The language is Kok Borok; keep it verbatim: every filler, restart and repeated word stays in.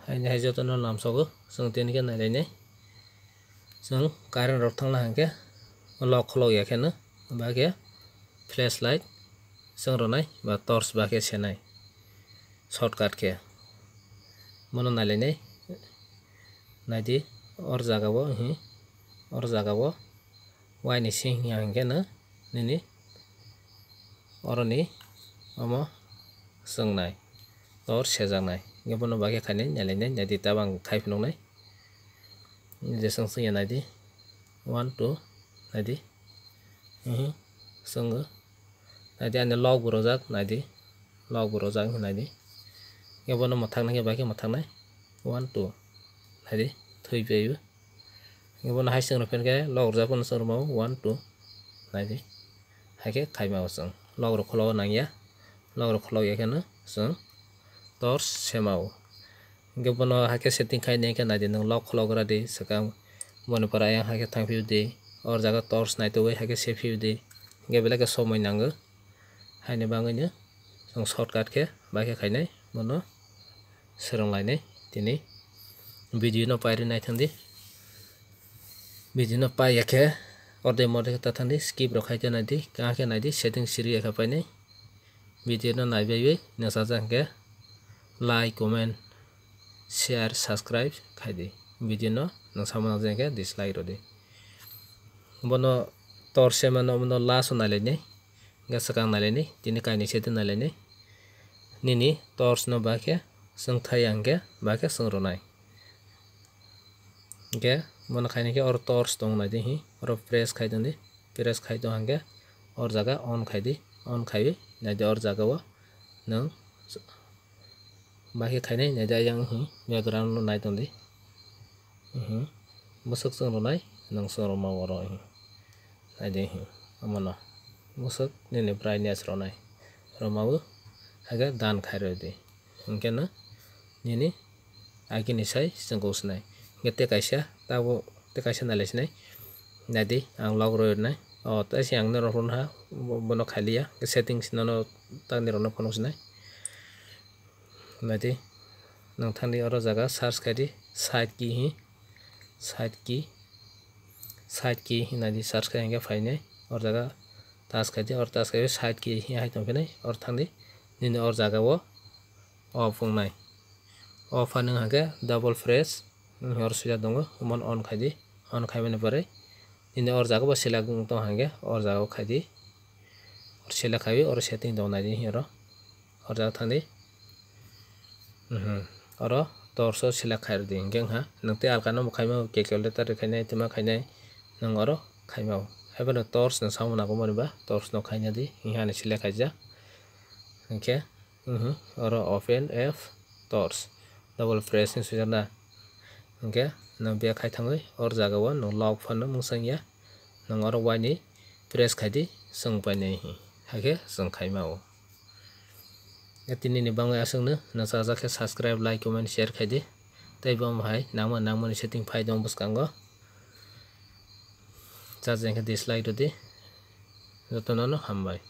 Haini hai jotono lamsogo, chwng tini khe nailainai. Chwng current rok thangna hwnkhe lock khulok ya kheno, ba khe flashlight chwng rwnai ba torch ba khe senai shortcut khe. Bono nailainai, naidi or jagao, hi, or jagao waini sing ya hwnkhe no nini oroni omo chwngnai, tor sejaknai. Hwnkhe bono ba khe khainai, nailainai, naidi tabang khai phunuknai. Je chwng chwngya naidi, one, two, naidi, chwngo. Naidi ani lock bo rojak, naidi, lock bo rojak, naidi. Hwnkhe bono mwthaknai khe ba khe mwthaknai, one, two, naidi, thwi phaio. Hwnkhe bono hai chwng rwphaikhe lock rwjak phano chwng rwmao, one, two, naidi. Hai khe khaimao chwng. Lock rok khulok nangya. Lock rok khulok ya kheno chwng torch semao. Hwnkhe bono hai khe setting khai nai khe naidi, nwng lock khulok radi swkang. Boni pore ayang hai khe thang phiyodi. Or jaga torch naitugwi hai khe se phiyodi. Hwnkhe belai khe somoi nango. Haini bagwino chwng shortcut khe ba khe khainai, bono swrwnglainai tini. Video no pairwi naithangdi. Video no paiya khe ordek mordek khe ta thangdi, skip rok khai khe naidi, kha khe naidi, setting siri ya khe painai. Video no naibaiwi nwsajak hwnkhe like, comment, share, subscribe khaidi. Video no nwng sama nangjak hwnkhe dislike rwdi. Bono torch sema no, bono last o nailainai. Hwnkhe swkang nailainai, tini kainwi setting nailainai. Nini torch no ba khe chwng thai ya hwnkhe ba khe chwng rwnai. Hwnkhe bono khainai khe oro torch tong naidi, hi, oro press khai tongdi. Press khai tong hwnkhe or jaga on khaidi, on khaiwi naidi or jagao nwng ba khe khainai, naidi ayang, hi, background no nai tongdi. Bwswk chwng rwnai, nwng chwng rwma oro, hi. Naidi, hi, omono bwswk nini brightness rwnai, rwmao, hakhe done khai rwdi. Hwnkhe no nini agini sai chwngkuk swnai. Hwnkhe tei kaisa, tabuk tei kaisa nailai swnai. Naidi, ang lock rwi rwnai. O, tei se ang norok rwna ha, bo-, bono khailiya. Settings nono tamni rokno phunuk swnai. Naidi, nwng thangdi oro jaga search khaidi, side key hi, side key, side key hinwi di search khai hwnkhe phainai. Oro jaga touch khaidi, oro touch khaiwi side key hi hai tongphinai, oro thangdi. Nini oro jagao off wngnai. Off phano hwnkhe double press, hmm, oro swijak tongo, omono on khaidi. On khaimani pore nini oro jagao select wng tong hwnkhe oro jagao khaidi. Oro select khaiwi oro setting tong naidi oro. Oro jaga thangdi. Mhm. Oro torch o select khai rwdi. Hwnkhe wngkha nwng tei alkano bo khaima calculator rwkhainai, twma khainai nwng oro khaima o. Haiphano torch no samung nangkukmani ba torch no khaina di. Hwnkhe ani select khaijak. Hwnkhe, mhm, oro open app torch. Double press ni swijakna. Hwnkhe nwng back khai thangwi oro jagao nwng lock phano mwsang ya. Nwng oro waini press khaidi, chwng painai hi. Hakhe chwng khaima o. Tini ni bagwi aswkno, nwchajak khe subscribe, like, comment, share khaidi. Tei bo hai nangma nangmani setting phai tong bwskango. Chajak khe dislike rwdi. Jotono no hambai.